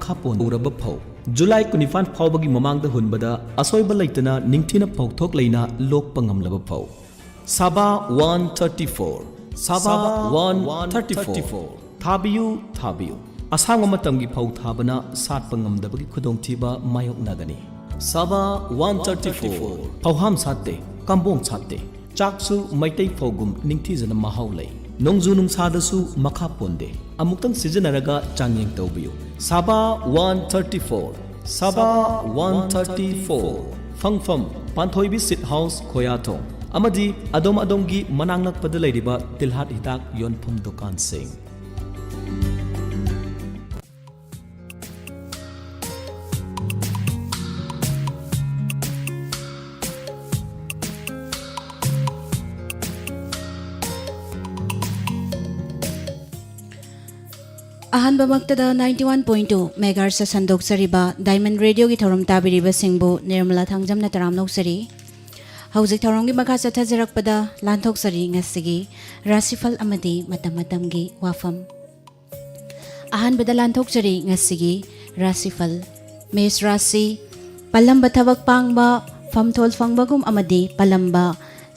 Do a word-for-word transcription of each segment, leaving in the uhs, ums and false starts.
ꯍꯥꯞꯄꯣꯟ ꯎꯔꯕ ꯐꯧ꯫ ꯖꯨꯂꯥꯏ ꯀꯨꯟꯅꯤꯄꯥꯟ ꯐꯥꯎꯕꯒꯤ ꯃꯃꯥꯡꯗ ꯍꯨꯟꯕꯗ ꯑꯁꯣꯏꯕ ꯂꯩꯇꯅ ꯅꯤꯡꯊꯤꯅ ꯐꯧꯊꯣꯛ ꯂꯩꯅ ꯂꯣꯛꯄ ꯉꯝꯂꯕ ꯐꯧ꯫ ꯁꯥꯕꯥ ꯋꯥꯟ ꯊꯥꯔꯇꯤ ꯐꯣꯔ꯫ ꯁꯥꯕꯥ ꯋꯥꯟ ꯊꯥꯔꯇꯤ ꯐꯣꯔ꯫ ꯊꯥꯕꯤꯌꯨ, ꯊꯥꯕꯤꯌꯨ꯫ ꯑꯁꯥꯡꯕ ꯃꯇꯝꯒꯤ ꯐꯧ ꯊꯥꯕꯅ ꯁꯥꯠꯄ ꯉꯝꯗꯕꯒꯤ ꯈꯨꯗꯣꯡꯊꯤꯕ ꯃꯥꯌꯣꯛꯅꯒꯅꯤ꯫ ꯁꯥꯕꯥ ꯋꯥꯟ ꯊꯥꯔꯇꯤ ꯐꯣꯔ꯫ ꯐꯧꯍꯥꯝ ꯁꯥꯠꯇꯦ, ꯀꯝꯕꯣꯡ ꯁꯥꯠꯇꯦ꯫ ꯆꯥꯛꯁꯨ ꯃꯩꯇꯩ ꯐꯧꯒꯨꯝ ꯅꯤꯡꯊꯤꯖꯅ ꯃꯍꯥꯎ ꯂꯩ꯫ ꯅꯣꯡꯖꯨ ꯅꯨꯡꯁꯥꯗꯁꯨ ꯃꯈꯥ ꯄꯣꯟꯗꯦ꯫ ꯑꯃꯨꯛꯇꯪ ꯁꯤꯖꯤꯟꯅꯔꯒ ꯆꯥꯡꯌꯦꯡ ꯇꯧꯕꯤꯌꯨ꯫ ꯁꯥꯕꯥ ꯋꯥꯟ ꯊꯥꯔꯇꯤ ꯐꯣꯔ꯫ ꯁꯥꯕꯥ ꯋꯥꯟ ꯊꯥꯔꯇꯤ ꯐꯣꯔ꯫ ꯐꯪꯐꯝ: ꯄꯥꯟꯊꯣꯏꯕꯤ ꯁꯤꯠ ꯍꯥꯎꯁ, ꯈꯣꯌꯥꯊꯣꯡ, ꯑꯃꯗꯤ ꯑꯗꯣꯝ ꯑꯗꯣꯝꯒꯤ ꯃꯅꯥꯛ ꯅꯛꯄꯗ ꯂꯩꯔꯤꯕ ꯇꯤꯜꯍꯥꯠ ꯍꯤꯗꯥꯛ ꯌꯣꯟꯐꯝ ꯗꯨꯀꯥꯟꯁꯤꯡ꯫ ꯑꯍꯥꯟꯕꯃꯛꯇꯗ ninety one point two megahertz ꯁꯟꯗꯣꯛꯆꯔꯤꯕ Diamond Radio ꯒꯤ ꯊꯧꯔꯝ ꯇꯥꯕꯤꯔꯤꯕꯁꯤꯡꯕꯨ ꯅꯤꯔꯃꯂꯥ ꯊꯥꯡꯖꯝꯅ ꯇꯔꯥꯝꯅ ꯑꯣꯛꯆꯔꯤ꯫ ꯍꯧꯖꯤꯛ ꯊꯧꯔꯝꯒꯤ ꯃꯈꯥ ꯆꯠꯊꯖꯔꯛꯄꯗ ꯂꯥꯟꯊꯣꯛꯆꯔꯤ ꯉꯁꯤꯒꯤ ꯔꯥꯁꯤꯐꯜ ꯑꯃꯗꯤ ꯃꯇꯝ ꯃꯇꯝꯒꯤ ꯋꯥꯐꯝ꯫ ꯑꯍꯥꯟꯕꯗ ꯂꯥꯟꯊꯣꯛꯆꯔꯤ ꯉꯁꯤꯒꯤ ꯔꯥꯁꯤꯐꯜ꯫ ꯃꯦꯁ ꯔꯥꯁꯤ: ꯄꯜꯂꯝꯕ ꯊꯕꯛ ꯄꯥꯡꯕ, ꯐꯝꯊꯣꯜ ꯐꯪꯕꯒꯨꯝ ꯑꯃꯗꯤ ꯄꯜꯂꯝꯕ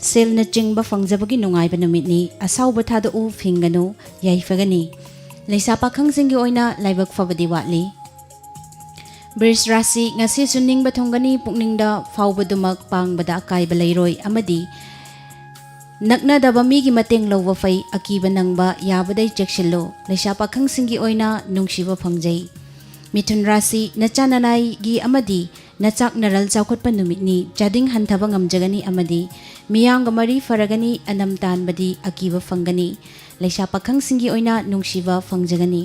ꯁꯦꯜꯅꯆꯤꯡꯕ ꯐꯪꯖꯕꯒꯤ ꯅꯨꯡꯉꯥꯏꯕ ꯅꯨꯃꯤꯠꯅꯤ꯫ ꯑꯁꯥꯎꯕ ꯊꯥꯗꯣꯛꯎ, ꯐꯤꯡꯒꯅꯨ, ꯌꯥꯏꯐꯒꯅꯤ꯫ ꯂꯩꯁꯥ ꯄꯥꯈꯪꯁꯤꯡꯒꯤ ꯑꯣꯏꯅ ꯂꯥꯏꯕꯛ ꯐꯕꯗꯤ ꯋꯥꯠꯂꯤ꯫ ꯕ꯭ꯔꯤꯖ ꯔꯥꯁꯤ: ꯉꯁꯤꯁꯨ ꯅꯤꯡꯕ ꯊꯨꯡꯒꯅꯤ, ꯄꯨꯛꯅꯤꯡꯗ ꯐꯥꯎꯕꯗꯨꯃꯛ ꯄꯥꯡꯕꯗ ꯑꯀꯥꯏꯕ ꯂꯩꯔꯣꯏ ꯑꯃꯗꯤ ꯅꯛꯅꯗꯕ ꯃꯤꯒꯤ ꯃꯇꯦꯡ ꯂꯧꯕ ꯐꯩ, ꯑꯀꯤꯕ ꯅꯪꯕ ꯌꯥꯕꯗꯩ ꯆꯦꯛꯁꯤꯜꯂꯨ꯫ ꯂꯩꯁꯥ ꯄꯥꯈꯪꯁꯤꯡꯒꯤ ꯑꯣꯏꯅ ꯅꯨꯡꯁꯤꯕ ꯐꯪꯖꯩ꯫ ꯃꯤꯊꯨꯟ ꯔꯥꯁꯤ: ꯅꯆꯥ ꯅꯅꯥꯏꯒꯤ ꯑꯃꯗꯤ ꯅꯆꯥꯛ ꯅꯔꯜ ꯆꯥꯎꯈꯠꯄ ꯅꯨꯃꯤꯠꯅꯤ꯫ ꯆꯥꯗꯤꯡ ꯍꯟꯊꯕ ꯉꯝꯖꯒꯅꯤ ꯑꯃꯗꯤ ꯃꯤꯌꯥꯝꯒ ꯃꯔꯤ ꯐꯔꯒꯅꯤ꯫ ꯑꯅꯝ ꯇꯥꯟꯕꯗꯤ ꯑꯀꯤꯕ ꯐꯪꯒꯅꯤ꯫ ꯂꯩꯁꯥ ꯄꯥꯈꯪꯁꯤꯡꯒꯤ ꯑꯣꯏꯅ ꯅꯨꯡꯁꯤꯕ ꯐꯪꯖꯒꯅꯤ꯫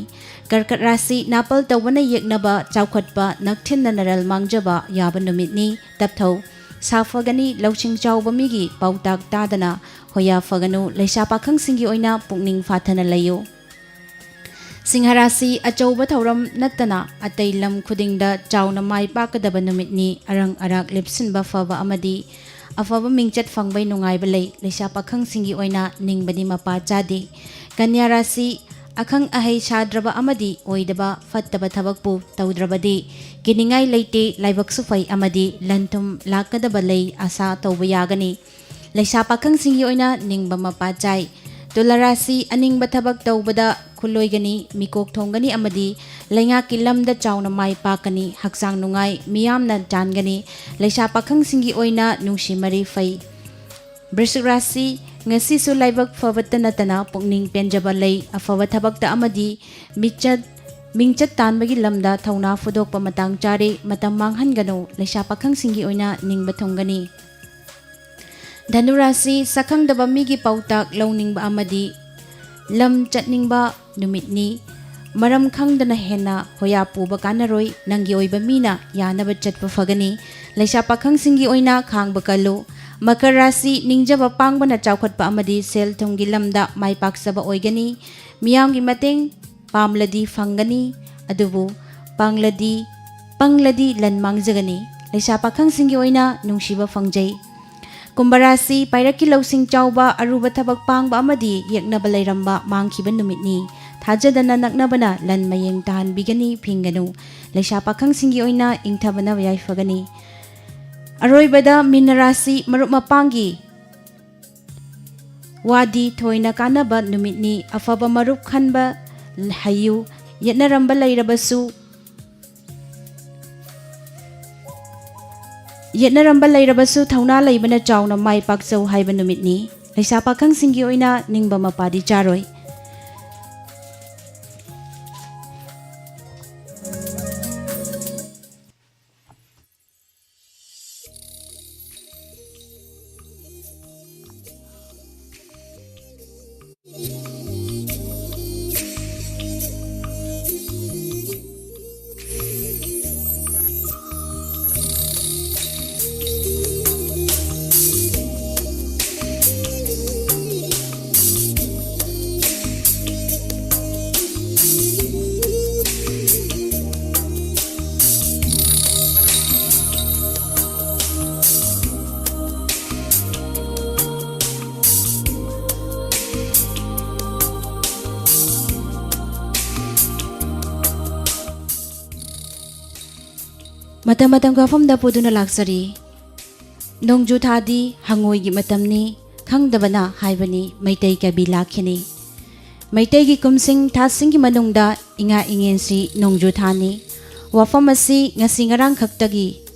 ꯀꯔꯀꯠ ꯔꯥꯁꯤ: ꯅꯥꯄꯜ ꯇꯧꯕꯅ ꯌꯦꯛꯅꯕ ꯆꯥꯎꯈꯠꯄ, ꯅꯛꯊꯤꯟꯅ ꯅꯔꯜ ꯃꯥꯡꯖꯕ ꯌꯥꯕ ꯅꯨꯃꯤꯠꯅꯤ꯫ ꯇꯞꯊꯧ꯫ ꯁꯥꯐꯒꯅꯤ꯫ ꯂꯧꯁꯤꯡ ꯆꯥꯎꯕ ꯃꯤꯒꯤ ꯄꯥꯎꯇꯥꯛ ꯇꯥꯗꯅ ꯍꯣꯌꯥ ꯐꯒꯅꯨ꯫ ꯂꯩꯁꯥ ꯄꯥꯈꯪꯁꯤꯡꯒꯤ ꯑꯣꯏꯅ ꯄꯨꯛꯅꯤꯡ ꯐꯥꯊꯅ ꯂꯩꯌꯨ꯫ ꯁꯤꯡꯍ ꯔꯥꯁꯤ: ꯑꯆꯧꯕ ꯊꯧꯔꯝ ꯅꯠꯇꯅ ꯑꯇꯩ ꯂꯝ ꯈꯨꯗꯤꯡꯗ ꯆꯥꯎꯅ ꯃꯥꯏ ꯄꯥꯛꯀꯗꯕ ꯅꯨꯃꯤꯠꯅꯤ꯫ ꯑꯔꯪ ꯑꯔꯥꯛ ꯂꯦꯞꯁꯤꯟꯕ ꯐꯕ ꯑꯃꯗꯤ ꯑꯐꯕ ꯃꯤꯡꯆꯠ ꯐꯪꯕꯩ ꯅꯨꯡꯉꯥꯏꯕ ꯂꯩ꯫ ꯂꯩꯁꯥ ꯄꯥꯈꯪꯁꯤꯡꯒꯤ ꯑꯣꯏꯅ ꯅꯤꯡꯕꯗꯤ ꯃꯄꯥ ꯆꯥꯗꯦ꯫ ꯀꯟꯌꯥ ꯔꯥꯁꯤ: ꯑꯈꯪ ꯑꯍꯩ ꯁꯥꯗ꯭ꯔꯕ ꯑꯃꯗꯤ ꯑꯣꯏꯗꯕ ꯐꯠꯇꯕ ꯊꯕꯛꯄꯨ ꯇꯧꯗ꯭ꯔꯕꯗꯤ ꯀꯤꯅꯤꯡꯉꯥꯏ ꯂꯩꯇꯦ, ꯂꯥꯏꯕꯛꯁꯨ ꯐꯩ ꯑꯃꯗꯤ ꯂꯟ ꯊꯨꯝ ꯂꯥꯛꯀꯗꯕ ꯂꯩ, ꯑꯁꯥ ꯇꯧꯕ ꯌꯥꯒꯅꯤ꯫ ꯂꯩꯁꯥ ꯄꯥꯈꯪꯁꯤꯡꯒꯤ ꯑꯣꯏꯅ ꯅꯤꯡꯕ ꯃꯄꯥ ꯆꯥꯏ꯫ ꯇꯨꯂꯥ ꯔꯥꯁꯤ, ꯑꯅꯤꯡꯕ ꯊꯕꯛ ꯇꯧꯕꯗ ꯈꯨꯂꯣꯏꯒꯅꯤ, ꯃꯤꯀꯣꯛ ꯊꯣꯡꯒꯅꯤ ꯑꯃꯗꯤ ꯂꯩꯉꯥꯛꯀꯤ ꯂꯝꯗ ꯆꯥꯎꯅ ꯃꯥꯏ ꯄꯥꯛꯀꯅꯤ, ꯍꯛꯆꯥꯡ ꯅꯨꯡꯉꯥꯏ, ꯃꯤꯌꯥꯝꯅ ꯆꯥꯟꯒꯅꯤ꯫ ꯂꯩꯁꯥ ꯄꯥꯈꯪꯁꯤꯡꯒꯤ ꯑꯣꯏꯅ ꯅꯨꯡꯁꯤ ꯃꯔꯤ ꯐꯩ꯫ ꯕ꯭ꯔꯤꯁꯤꯛ ꯔꯥꯁꯤ, ꯉꯁꯤꯁꯨ ꯂꯥꯏꯕꯛ ꯐꯕꯇ ꯅꯠꯇꯅ ꯄꯨꯛꯅꯤꯡ ꯄꯦꯟꯖꯕ ꯂꯩ꯫ ꯑꯐꯕ ꯊꯕꯛꯇ ꯑꯃꯗꯤ ꯃꯤꯆꯠ, ꯃꯤꯡꯆꯠ ꯇꯥꯟꯕꯒꯤ ꯂꯝꯗ ꯊꯧꯅꯥ ꯐꯨꯗꯣꯛꯄ ꯃꯇꯥꯡ ꯆꯥꯔꯦ꯫ ꯃꯇꯝ ꯃꯥꯡꯍꯟꯒꯅꯨ꯫ ꯂꯩꯁꯥ ꯄꯥꯈꯪꯁꯤꯡꯒꯤ ꯑꯣꯏꯅ ꯅꯤꯡꯕ ꯊꯨꯡꯒꯅꯤ꯫ ꯙꯅꯨ ꯔꯥꯁꯤ, ꯁꯛꯈꯪꯗꯕ ꯃꯤꯒꯤ ꯄꯥꯎꯇꯥꯛ ꯂꯧꯅꯤꯡꯕ ꯑꯃꯗꯤ ꯂꯝ ꯆꯠꯅꯤꯡꯕ ꯅꯨꯃꯤꯠꯅꯤ꯫ ꯃꯔꯝ ꯈꯪꯗꯅ ꯍꯦꯟꯅ ꯍꯣꯌꯥ ꯄꯨꯕ ꯀꯥꯟꯅꯔꯣꯏ꯫ ꯅꯪꯒꯤ ꯑꯣꯏꯕ ꯃꯤꯅ ꯌꯥꯅꯕ ꯆꯠꯄ ꯐꯒꯅꯤ꯫ ꯂꯩꯁꯥ ꯄꯥꯈꯪꯁꯤꯡꯒꯤ ꯑꯣꯏꯅ ꯈꯥꯡꯕ ꯀꯜꯂꯨ꯫ ꯃꯀꯔ ꯔꯥꯁꯤ, ꯅꯤꯡꯖꯕ ꯄꯥꯡꯕꯅ ꯆꯥꯎꯈꯠꯄ ꯑꯃꯗꯤ ꯁꯦꯜ ꯊꯨꯝꯒꯤ ꯂꯝꯗ ꯃꯥꯏ ꯄꯥꯛꯆꯕ ꯑꯣꯏꯒꯅꯤ꯫ ꯃꯤꯌꯥꯝꯒꯤ ꯃꯇꯦꯡ ꯄꯥꯝꯂꯗꯤ ꯐꯪꯒꯅꯤ, ꯑꯗꯨꯕꯨ ꯄꯥꯡꯂꯗꯤ, ꯄꯪꯂꯗꯤ ꯂꯟ ꯃꯥꯡꯖꯒꯅꯤ꯫ ꯂꯩꯁꯥ ꯄꯥꯈꯪꯁꯤꯡꯒꯤ ꯑꯣꯏꯅ ꯅꯨꯡꯁꯤꯕ ꯐꯪꯖꯩ꯫ ꯀꯨꯝꯚ ꯔꯥꯁꯤ, ꯄꯥꯏꯔꯛꯀꯤ ꯂꯧꯁꯤꯡ ꯆꯥꯎꯕ, ꯑꯔꯨꯕ ꯊꯕꯛ ꯄꯥꯡꯕ ꯑꯃꯗꯤ ꯌꯦꯛꯅꯕ ꯂꯩꯔꯝꯕ ꯃꯥꯡꯈꯤꯕ ꯅꯨꯃꯤꯠꯅꯤ꯫ ꯊꯥꯖꯗꯅ ꯅꯛꯅꯕꯅ ꯂꯟ ꯃꯌꯦꯡ ꯇꯥꯍꯟꯕꯤꯒꯅꯤ, ꯐꯤꯡꯒꯅꯨ꯫ ꯂꯩꯁꯥ ꯄꯥꯈꯪꯁꯤꯡꯒꯤ ꯑꯣꯏꯅ ꯏꯪꯊꯕꯅ ꯌꯥꯏꯐꯒꯅꯤ꯫ ꯑꯔꯣꯏꯕꯗ ꯃꯤꯅ ꯔꯥꯁꯤ, ꯃꯔꯨꯞ ꯃꯄꯥꯡꯒꯤ ꯋꯥꯗꯤ ꯊꯣꯏꯅ ꯀꯥꯟꯅꯕ ꯅꯨꯃꯤꯠꯅꯤ꯫ ꯑꯐꯕ ꯃꯔꯨꯞ ꯈꯟꯕ ꯍꯩꯌꯨ꯫ ꯌꯦꯠꯅꯔꯝꯕ ꯂꯩꯔꯕꯁꯨ, ꯌꯦꯠꯅꯔꯝꯕ ꯂꯩꯔꯕꯁꯨ ꯊꯧꯅꯥ ꯂꯩꯕꯅ ꯆꯥꯎꯅ ꯃꯥꯏ ꯄꯥꯛꯆꯧ ꯍꯥꯏꯕ ꯅꯨꯃꯤꯠꯅꯤ꯫ ꯂꯩꯁꯥ ꯄꯥꯈꯪꯁꯤꯡꯒꯤ ꯑꯣꯏꯅ ꯅꯤꯡꯕ ꯃꯄꯥꯗꯤ ꯆꯥꯔꯣꯏ꯫ ꯃꯇꯝ ꯃꯇꯝꯒꯤ ꯋꯥꯐꯝꯗ ꯄꯨꯗꯨꯅ ꯂꯥꯛꯆꯔꯤ꯫ ꯅꯣꯡꯖꯨ ꯊꯥꯗꯤ ꯍꯪꯉꯣꯏꯒꯤ ꯃꯇꯝꯅꯤ, ꯈꯪꯗꯕꯅ ꯍꯥꯏꯕꯅꯤ ꯃꯩꯇꯩ ꯀꯕꯤ ꯂꯥꯛꯈꯤꯅꯤ꯫ ꯃꯩꯇꯩꯒꯤ ꯀꯨꯝꯁꯤꯡ ꯊꯥꯁꯤꯡꯒꯤ ꯃꯅꯨꯡꯗ ꯏꯉꯥ ꯏꯉꯦꯟꯁꯤ ꯅꯣꯡꯖꯨ ꯊꯥꯅꯤ꯫ ꯋꯥꯐꯝ ꯑꯁꯤ ꯉꯁꯤ ꯉꯔꯥꯡ ꯈꯛꯇꯒꯤ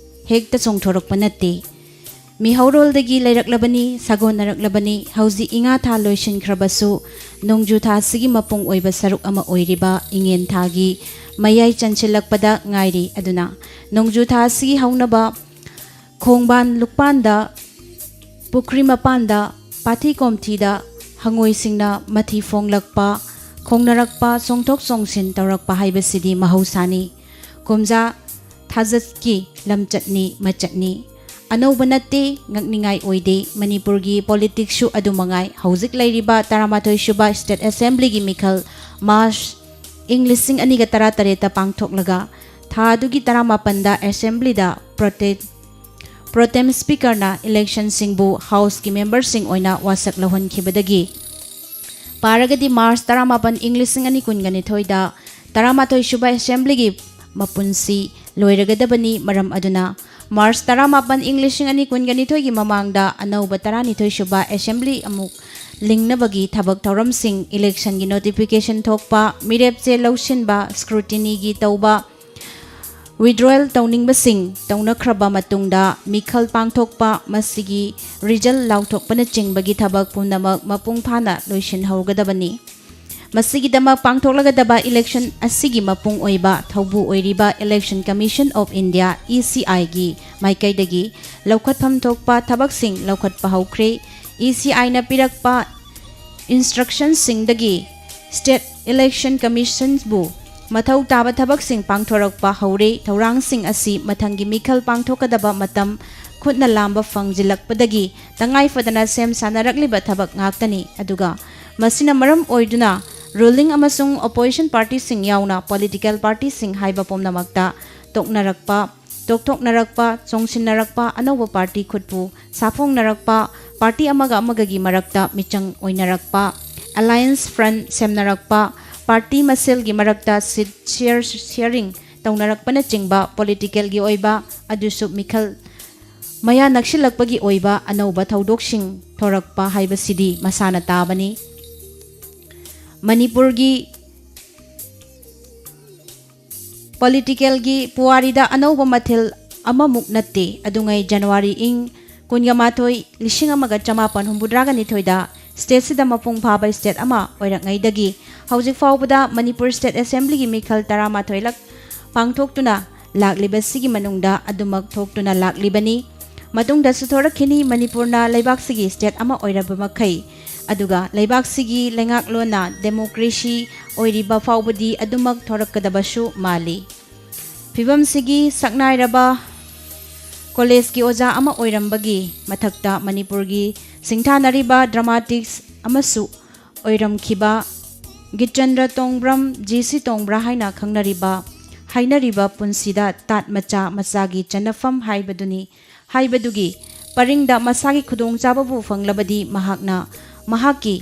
ꯍꯦꯛꯇ ꯆꯣꯡꯊꯣꯔꯛꯄ ꯅꯠꯇꯦ꯫ ꯃꯤꯍꯧꯔꯣꯜꯗꯒꯤ ꯂꯩꯔꯛꯂꯕꯅꯤ, ꯁꯥꯒꯣꯟꯅꯔꯛꯂꯕꯅꯤ꯫ ꯍꯧꯖꯤꯛ ꯏꯉꯥ ꯊꯥ ꯂꯣꯏꯁꯤꯟꯈ꯭ꯔꯕꯁꯨ ꯅꯣꯡꯖꯨ ꯊꯥꯁꯤꯒꯤ ꯃꯄꯨꯡ ꯑꯣꯏꯕ ꯁꯔꯨꯛ ꯑꯃ ꯑꯣꯏꯔꯤꯕ ꯏꯉꯦꯟ ꯊꯥꯒꯤ ꯃꯌꯥꯏ ꯆꯟꯁꯤꯜꯂꯛꯄꯗ ꯉꯥꯏꯔꯤ꯫ ꯑꯗꯨꯅ ꯅꯣꯡꯖꯨ ꯊꯥ ꯑꯁꯤꯒꯤ ꯍꯧꯅꯕ ꯈꯣꯡꯕꯥꯟ ꯂꯨꯛꯄꯥꯟꯗ, ꯄꯨꯈ꯭ꯔꯤ ꯃꯄꯥꯟꯗ, ꯄꯥꯊꯤ ꯀꯣꯝꯊꯤꯗ ꯍꯪꯉꯣꯏꯁꯤꯡꯅ ꯃꯊꯤ ꯐꯣꯡꯂꯛꯄ, ꯈꯣꯡꯅꯔꯛꯄ, ꯆꯣꯡꯊꯣꯛ ꯆꯣꯡꯁꯤꯟ ꯇꯧꯔꯛꯄ ꯍꯥꯏꯕꯁꯤꯗꯤ ꯃꯍꯧꯁꯥꯅꯤ꯫ ꯀꯨꯝꯖꯥ ꯊꯥꯖꯠꯀꯤ ꯂꯝꯆꯠꯅꯤ ꯃꯆꯠꯅꯤ꯫ ꯑꯅꯧꯕ ꯅꯠꯇꯦ, ꯉꯛꯅꯤꯡꯉꯥꯏ ꯑꯣꯏꯗꯦ꯫ ꯃꯅꯤꯄꯨꯔꯒꯤ ꯄꯣꯂꯤꯇꯤꯛꯁꯁꯨ ꯑꯗꯨꯃꯉꯥꯏ꯫ ꯍꯧꯖꯤꯛ ꯂꯩꯔꯤꯕ ꯇꯔꯥꯃꯥꯊꯣꯏ ꯁꯨꯕ ꯁ꯭ꯇꯦꯠ ꯑꯦꯁꯦꯝꯕ꯭ꯂꯤꯒꯤ ꯃꯤꯈꯜ ꯃꯥꯔꯆ ꯏꯪ ꯂꯤꯁꯤꯡ ꯑꯅꯤꯒ ꯇꯔꯥꯇꯔꯦꯠꯇ ꯄꯥꯡꯊꯣꯛꯂꯒ ꯊꯥ ꯑꯗꯨꯒꯤ ꯇꯔꯥꯃꯥꯄꯟꯗ ꯑꯦꯁꯦꯝꯕ꯭ꯂꯤꯗ ꯄ꯭ꯔꯣꯇꯦ-, ꯄ꯭ꯔꯣꯇꯦꯝ ꯁ꯭ꯄꯤꯀꯔꯅ ꯏꯂꯦꯛꯁꯟꯁꯤꯡꯕꯨ ꯍꯥꯎꯁꯀꯤ ꯃꯦꯝꯕꯔꯁꯤꯡ ꯑꯣꯏꯅ ꯋꯥꯁꯛ ꯂꯧꯍꯟꯈꯤꯕꯗꯒꯤ ꯄꯥꯔꯒꯗꯤ ꯃꯥꯔꯆ ꯇꯔꯥꯃꯥꯄꯟ ꯏꯪ ꯂꯤꯁꯤꯡ ꯑꯅꯤ ꯀꯨꯟꯒ ꯅꯤꯊꯣꯏꯗ ꯇꯔꯥꯃꯥꯊꯣꯏ ꯁꯨꯕ ꯑꯦꯁꯦꯝꯕ꯭ꯂꯤꯒꯤ ꯃꯄꯨꯟꯁꯤ ꯂꯣꯏꯔꯒꯗꯕꯅꯤ꯫ ꯃꯔꯝ ꯑꯗꯨꯅ ꯃꯥꯔꯆ ꯇꯔꯥꯃꯥꯄꯟ ꯏꯪ ꯂꯤꯁꯤꯡ ꯑꯅꯤ ꯀꯨꯟꯒ ꯅꯤꯊꯣꯏꯒꯤ ꯃꯃꯥꯡꯗ ꯑꯅꯧꯕ ꯇꯔꯥꯅꯤꯊꯣꯏ ꯁꯨꯕ ꯑꯦꯁꯦꯝꯕ꯭ꯂꯤ ꯑꯃꯨꯛ ꯂꯤꯡꯅꯕꯒꯤ ꯊꯕꯛ ꯊꯧꯔꯝꯁꯤꯡ, ꯏꯂꯦꯛꯁꯟꯒꯤ ꯅꯣꯇꯤꯐꯤꯀꯦꯁꯟ ꯊꯣꯛꯄ, ꯃꯤꯔꯦꯞ ꯆꯦ ꯂꯧꯁꯤꯟꯕ, ꯁ꯭ꯀ꯭ꯔꯨꯇꯤꯅꯤꯒꯤ ꯇꯧꯕ, ꯋꯤꯗ꯭ꯔꯣꯌꯦꯜ ꯇꯧꯅꯤꯡꯕꯁꯤꯡ ꯇꯧꯅꯈ꯭ꯔꯕ ꯃꯇꯨꯡꯗ ꯃꯤꯈꯜ ꯄꯥꯡꯊꯣꯛꯄ, ꯃꯁꯤꯒꯤ ꯔꯤꯖꯜ ꯂꯥꯎꯊꯣꯛꯄꯅꯆꯤꯡꯕꯒꯤ ꯊꯕꯛ ꯄꯨꯝꯅꯃꯛ ꯃꯄꯨꯡ ꯐꯥꯅ ꯂꯣꯏꯁꯤꯟꯍꯧꯒꯗꯕꯅꯤ꯫ ꯃꯁꯤꯒꯤꯗꯃꯛ ꯄꯥꯡꯊꯣꯛꯂꯒꯗꯕ ꯏꯂꯦꯛꯁꯟ ꯑꯁꯤꯒꯤ ꯃꯄꯨꯡ ꯑꯣꯏꯕ ꯊꯧꯕꯨ ꯑꯣꯏꯔꯤꯕ Election Commission of India, E C I ꯒꯤ ꯃꯥꯏꯀꯩꯗꯒꯤ ꯂꯧꯈꯠꯐꯝ ꯊꯣꯛꯄ ꯊꯕꯛꯁꯤꯡ ꯂꯧꯈꯠꯄ ꯍꯧꯈ꯭ꯔꯦ꯫ E C I ꯅ ꯄꯤꯔꯛꯄ ꯏꯟꯁꯇ꯭ꯔꯛꯁꯟꯁꯤꯡꯗꯒꯤ ꯁ꯭ꯇꯦꯠ ꯏꯂꯦꯛꯁꯟ ꯀꯃꯤꯁꯟꯕꯨ ꯃꯊꯧ ꯇꯥꯕ ꯊꯕꯛꯁꯤꯡ ꯄꯥꯡꯊꯣꯔꯛꯄ ꯍꯧꯔꯦ꯫ ꯊꯧꯔꯥꯡꯁꯤꯡ ꯑꯁꯤ ꯃꯊꯪꯒꯤ ꯃꯤꯈꯜ ꯄꯥꯡꯊꯣꯛꯀꯗꯕ ꯃꯇꯝ ꯈꯨꯠꯅ ꯂꯥꯝꯕ ꯐꯪꯖꯤꯜꯂꯛꯄꯗꯒꯤ ꯇꯉꯥꯏ ꯐꯗꯅ ꯁꯦꯝ ꯁꯥꯅꯔꯛꯂꯤꯕ ꯊꯕꯛ ꯉꯥꯛꯇꯅꯤ꯫ ꯑꯗꯨꯒ ꯃꯁꯤꯅ ꯃꯔꯝ ꯑꯣꯏꯗꯨꯅ ꯔꯨꯂꯤꯡ ꯑꯃꯁꯨꯡ ꯑꯣꯄꯣꯖꯤꯁꯟ ꯄꯥꯔꯇꯤꯁꯤꯡ ꯌꯥꯎꯅ ꯄꯣꯂꯤꯇꯤꯀꯦꯜ ꯄꯥꯔꯇꯤꯁꯤꯡ ꯍꯥꯏꯕ ꯄꯨꯝꯅꯃꯛꯇ ꯇꯣꯛꯅꯔꯛꯄ, ꯇꯣꯛꯊꯣꯛꯅꯔꯛꯄ, ꯆꯣꯡꯁꯤꯟꯅꯔꯛꯄ, ꯑꯅꯧꯕ ꯄꯥꯔꯇꯤ ꯈꯨꯠꯄꯨ ꯁꯥꯐꯣꯡꯅꯔꯛꯄ, ꯄꯥꯔꯇꯤ ꯑꯃꯒ ꯑꯃꯒꯒꯤ ꯃꯔꯛꯇ ꯃꯤꯆꯪ ꯑꯣꯏꯅꯔꯛꯄ, ꯑꯦꯂꯥꯏꯟꯁ ꯐ꯭ꯔꯟꯠ ꯁꯦꯝꯅꯔꯛꯄ, ꯄꯥꯔꯇꯤ ꯃꯁꯦꯜꯒꯤ ꯃꯔꯛꯇ ꯁꯤꯠ ꯁꯤꯌꯔ ꯁꯤꯌꯔꯤꯡ ꯇꯧꯅꯔꯛꯄꯅꯆꯤꯡꯕ ꯄꯣꯂꯤꯇꯤꯀꯦꯜꯒꯤ ꯑꯣꯏꯕ, ꯑꯗꯨꯁꯨ ꯃꯤꯈꯜ ꯃꯌꯥ ꯅꯛꯁꯤꯜꯂꯛꯄꯒꯤ ꯑꯣꯏꯕ ꯑꯅꯧꯕ ꯊꯧꯗꯣꯛꯁꯤꯡ ꯊꯣꯔꯛꯄ ꯍꯥꯏꯕꯁꯤꯗꯤ ꯃꯁꯥꯅ ꯇꯥꯕꯅꯤ꯫ ꯃꯅꯤꯄꯨꯔꯒꯤ ꯄꯣꯂꯤꯇꯤꯀꯦꯜꯒꯤ ꯄꯨꯋꯥꯔꯤꯗ ꯑꯅꯧꯕ ꯃꯊꯦꯜ ꯑꯃꯃꯨꯛ ꯅꯠꯇꯦ꯫ ꯑꯗꯨꯉꯩ ꯖꯅꯋꯥꯔꯤ ꯏꯪ ꯀꯨꯟꯒ ꯃꯥꯊꯣꯏ, ꯂꯤꯁꯤꯡ ꯑꯃꯒ ꯆꯃꯥꯄꯟ ꯍꯨꯝꯐꯨꯇꯔꯥꯒ ꯅꯤꯊꯣꯏꯗ ꯁ꯭ꯇꯦꯠꯁꯤꯗ ꯃꯄꯨꯡ ꯐꯥꯕ ꯁ꯭ꯇꯦꯠ ꯑꯃ ꯑꯣꯏꯔꯛꯉꯩꯗꯒꯤ ꯍꯧꯖꯤꯛ ꯐꯥꯎꯕꯗ ꯃꯅꯤꯄꯨꯔ ꯁ꯭ꯇꯦꯠ ꯑꯦꯁꯦꯝꯕ꯭ꯂꯤꯒꯤ ꯃꯤꯈꯜ ꯇꯔꯥꯃꯥꯊꯣꯏ ꯂꯛ ꯄꯥꯡꯊꯣꯛꯇꯨꯅ ꯂꯥꯛꯂꯤꯕꯁꯤꯒꯤ ꯃꯅꯨꯡꯗ ꯑꯗꯨꯃꯛ ꯊꯣꯛꯇꯨꯅ ꯂꯥꯛꯂꯤꯕꯅꯤ꯫ ꯃꯇꯨꯡꯗꯁꯨ ꯊꯣꯔꯛꯈꯤꯅꯤ꯫ ꯃꯅꯤꯄꯨꯔꯅ ꯂꯩꯕꯥꯛꯁꯤꯒꯤ ꯁ꯭ꯇꯦꯠ ꯑꯃ ꯑꯣꯏꯔꯕ ꯃꯈꯩ, ꯑꯗꯨꯒ ꯂꯩꯕꯥꯛꯁꯤꯒꯤ ꯂꯩꯉꯥꯛꯂꯣꯟꯅ ꯗꯦꯃꯣꯀ꯭ꯔꯦꯁꯤ ꯑꯣꯏꯔꯤꯕ ꯐꯥꯎꯕꯗꯤ ꯑꯗꯨꯃꯛ ꯊꯣꯔꯛꯀꯗꯕꯁꯨ ꯃꯥꯜꯂꯤ꯫ ꯐꯤꯕꯝꯁꯤꯒꯤ ꯁꯛꯅꯥꯏꯔꯕ ꯀꯣꯂꯦꯖꯀꯤ ꯑꯣꯖꯥ ꯑꯃ ꯑꯣꯏꯔꯝꯕꯒꯤ ꯃꯊꯛꯇ ꯃꯅꯤꯄꯨꯔꯒꯤ ꯁꯤꯡꯊꯥꯅꯔꯤꯕ ꯗ꯭ꯔꯃꯥꯇꯤꯛꯁ ꯑꯃꯁꯨ ꯑꯣꯏꯔꯝꯈꯤꯕ ꯒꯤꯆꯟꯗ꯭ꯔ ꯇꯣꯡꯕ꯭ꯔꯝ, ꯖꯤ ꯁꯤ ꯇꯣꯡꯕ꯭ꯔꯥ ꯍꯥꯏꯅ ꯈꯪꯅꯔꯤꯕ, ꯍꯥꯏꯅꯔꯤꯕ ꯄꯨꯟꯁꯤꯗ ꯇꯥꯠ ꯃꯆꯥ ꯃꯆꯥꯒꯤ ꯆꯟꯅꯐꯝ ꯍꯥꯏꯕꯗꯨꯅꯤ꯫ ꯍꯥꯏꯕꯗꯨꯒꯤ ꯄꯔꯤꯡꯗ ꯃꯁꯥꯒꯤ ꯈꯨꯗꯣꯡꯆꯥꯕꯕꯨ ꯐꯪꯂꯕꯗꯤ ꯃꯍꯥꯛꯅ ꯃꯍꯥꯛꯀꯤ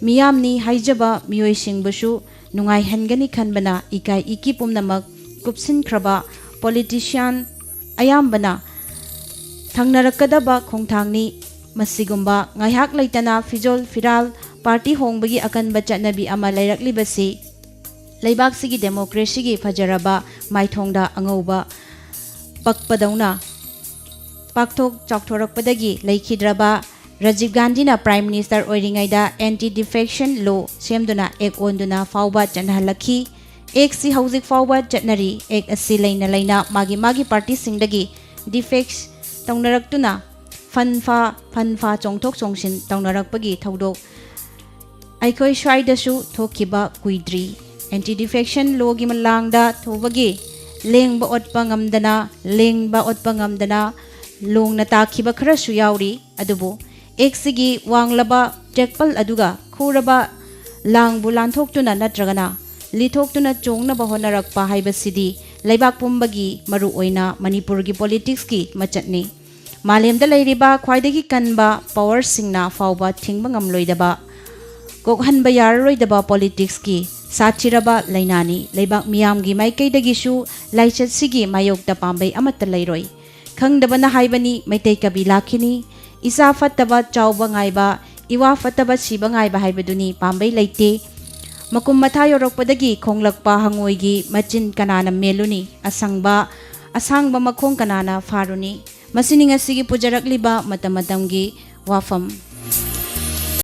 ꯃꯤꯌꯥꯝꯅꯤ ꯍꯥꯏꯖꯕ ꯃꯤꯑꯣꯏꯁꯤꯡꯕꯨꯁꯨ ꯅꯨꯡꯉꯥꯏꯍꯟꯒꯅꯤ ꯈꯟꯕꯅ ꯏꯀꯥꯏ ꯏꯀꯤ ꯄꯨꯝꯅꯃꯛ ꯀꯨꯞꯁꯤꯟꯈ꯭ꯔꯕ ꯄꯣꯂꯤꯇꯤꯁꯤꯌꯥꯟ ꯑꯌꯥꯝꯕꯅ ꯊꯪꯅꯔꯛꯀꯗꯕ ꯈꯣꯡꯊꯥꯡꯅꯤ꯫ ꯃꯁꯤꯒꯨꯝꯕ ꯉꯥꯏꯍꯥꯛ ꯂꯩꯇꯅ ꯐꯤꯖꯣꯜ ꯐꯤꯔꯥꯜ, ꯄꯥꯔꯇꯤ ꯍꯣꯡꯕꯒꯤ ꯑꯀꯟꯕ ꯆꯠꯅꯕꯤ ꯑꯃ ꯂꯩꯔꯛꯂꯤꯕꯁꯤ ꯂꯩꯕꯥꯛꯁꯤꯒꯤ ꯗꯦꯃꯣꯀ꯭ꯔꯦꯁꯤꯒꯤ ꯐꯖꯔꯕ ꯃꯥꯏꯊꯣꯡꯗ ꯑꯉꯧꯕ ꯄꯛꯄꯗꯧꯅ ꯄꯥꯛꯊꯣꯛ ꯆꯥꯎꯊꯣꯔꯛꯄꯗꯒꯤ ꯂꯩꯈꯤꯗ꯭ꯔꯕ ꯔꯥꯖꯤꯕ ꯒꯥꯟꯙꯤꯅ ꯄ꯭ꯔꯥꯏꯝ ꯃꯤꯅꯤꯁꯇꯔ ꯑꯣꯏꯔꯤꯉꯩꯗ ꯑꯦꯟꯇꯤ ꯗꯤꯐꯦꯛꯁꯟ ꯂꯣ ꯁꯦꯝꯗꯨꯅ ꯑꯦꯛ ꯑꯣꯟꯗꯨꯅ ꯐꯥꯎꯕ ꯆꯠꯅꯍꯜꯂꯛꯈꯤ꯫ ꯑꯦꯛꯁꯤ ꯍꯧꯖꯤꯛ ꯐꯥꯎꯕ ꯆꯠꯅꯔꯤ꯫ ꯑꯦꯛ ꯑꯁꯤ ꯂꯩꯅ ꯂꯩꯅ ꯃꯥꯒꯤ ꯃꯥꯒꯤ ꯄꯥꯔꯇꯤꯁꯤꯡꯗꯒꯤ ꯗꯤꯐꯦꯛꯁ ꯇꯧꯅꯔꯛꯇꯨꯅ ꯐꯟꯐꯥ ꯐꯟꯐꯥ ꯆꯣꯡꯊꯣꯛ ꯆꯣꯡꯁꯤꯟ ꯇꯧꯅꯔꯛꯄꯒꯤ ꯊꯧꯗꯣꯛ ꯑꯩꯈꯣꯏ ꯁ꯭ꯋꯥꯏꯗꯁꯨ ꯊꯣꯛꯈꯤꯕ ꯀꯨꯏꯗ꯭ꯔꯤ꯫ ꯑꯦꯟꯇꯤ ꯗꯤꯐꯦꯛꯁꯟ ꯂꯣꯒꯤ ꯃꯂꯥꯡꯗ ꯊꯨꯕꯒꯤ ꯂꯦꯡꯕ ꯑꯣꯠꯄ ꯉꯝꯗꯅ, ꯂꯦꯡꯕ ꯑꯣꯠꯄ ꯉꯝꯗꯅ ꯂꯣꯡꯅ ꯇꯥꯈꯤꯕ ꯈꯔꯁꯨ ꯌꯥꯎꯔꯤ꯫ ꯑꯗꯨꯕꯨ ꯑꯦꯛꯁꯤꯒꯤ ꯋꯥꯡꯂꯕ ꯆꯦꯛꯄꯜ ꯑꯗꯨꯒ ꯈꯨꯔꯕ ꯂꯥꯡꯕꯨ ꯂꯥꯟꯊꯣꯛꯇꯨꯅ ꯅꯠꯇ꯭ꯔꯒꯅ ꯂꯤꯊꯣꯛꯇꯨꯅ ꯆꯣꯡꯅꯕ ꯍꯣꯠꯅꯔꯛꯄ ꯍꯥꯏꯕꯁꯤꯗꯤ ꯂꯩꯕꯥꯛ ꯄꯨꯝꯕꯒꯤ, ꯃꯔꯨꯑꯣꯏꯅ ꯃꯅꯤꯄꯨꯔꯒꯤ ꯄꯣꯂꯤꯇꯤꯛꯁꯀꯤ ꯃꯆꯠꯅꯤ꯫ ꯃꯥꯂꯦꯝꯗ ꯂꯩꯔꯤꯕ ꯈ꯭ꯋꯥꯏꯗꯒꯤ ꯀꯟꯕ ꯄꯥꯋꯔꯁꯤꯡꯅ ꯐꯥꯎꯕ ꯊꯤꯡꯕ ꯉꯝꯂꯣꯏꯗꯕ, ꯀꯣꯛꯍꯟꯕ ꯌꯥꯔꯔꯣꯏꯗꯕ ꯄꯣꯂꯤꯇꯤꯛꯁꯀꯤ ꯁꯥꯊꯤꯔꯕ ꯂꯥꯏꯅꯥꯅꯤ꯫ ꯂꯩꯕꯥꯛ ꯃꯤꯌꯥꯝꯒꯤ ꯃꯥꯏꯀꯩꯗꯒꯤꯁꯨ ꯂꯥꯏꯆꯠꯁꯤꯒꯤ ꯃꯥꯌꯣꯛꯇ ꯄꯥꯝꯕꯩ ꯑꯃꯠꯇ ꯂꯩꯔꯣꯏ꯫ ꯈꯪꯗꯕꯅ ꯍꯥꯏꯕꯅꯤ, ꯃꯩꯇꯩ ꯀꯕꯤ ꯂꯥꯛꯈꯤꯅꯤ, "ꯏꯆꯥ ꯐꯠꯇꯕ ꯆꯥꯎꯕ ꯉꯥꯏꯕ, ꯏꯋꯥ ꯐꯠꯇꯕ ꯁꯤꯕ ꯉꯥꯏꯕ ꯍꯥꯏꯕꯗꯨꯅꯤ ꯄꯥꯝꯕꯩ ꯂꯩꯇꯦ꯫ ꯃꯀꯨꯝ ꯃꯊꯥ ꯌꯧꯔꯛꯄꯗꯒꯤ ꯈꯣꯡꯂꯛꯄ ꯍꯪꯉꯣꯏꯒꯤ ꯃꯆꯤꯟ ꯀꯅꯥꯅ ꯃꯦꯜꯂꯨꯅꯤ? ꯑꯁꯪꯕ, ꯑꯁꯥꯡꯕ ꯃꯈꯣꯡ ꯀꯅꯥꯅ ꯐꯥꯔꯨꯅꯤ?" ꯃꯁꯤꯅꯤ ꯉꯁꯤꯒꯤ ꯄꯨꯖꯔꯛꯂꯤꯕ ꯃꯇꯝ ꯃꯇꯝꯒꯤ ꯋꯥꯐꯝ꯫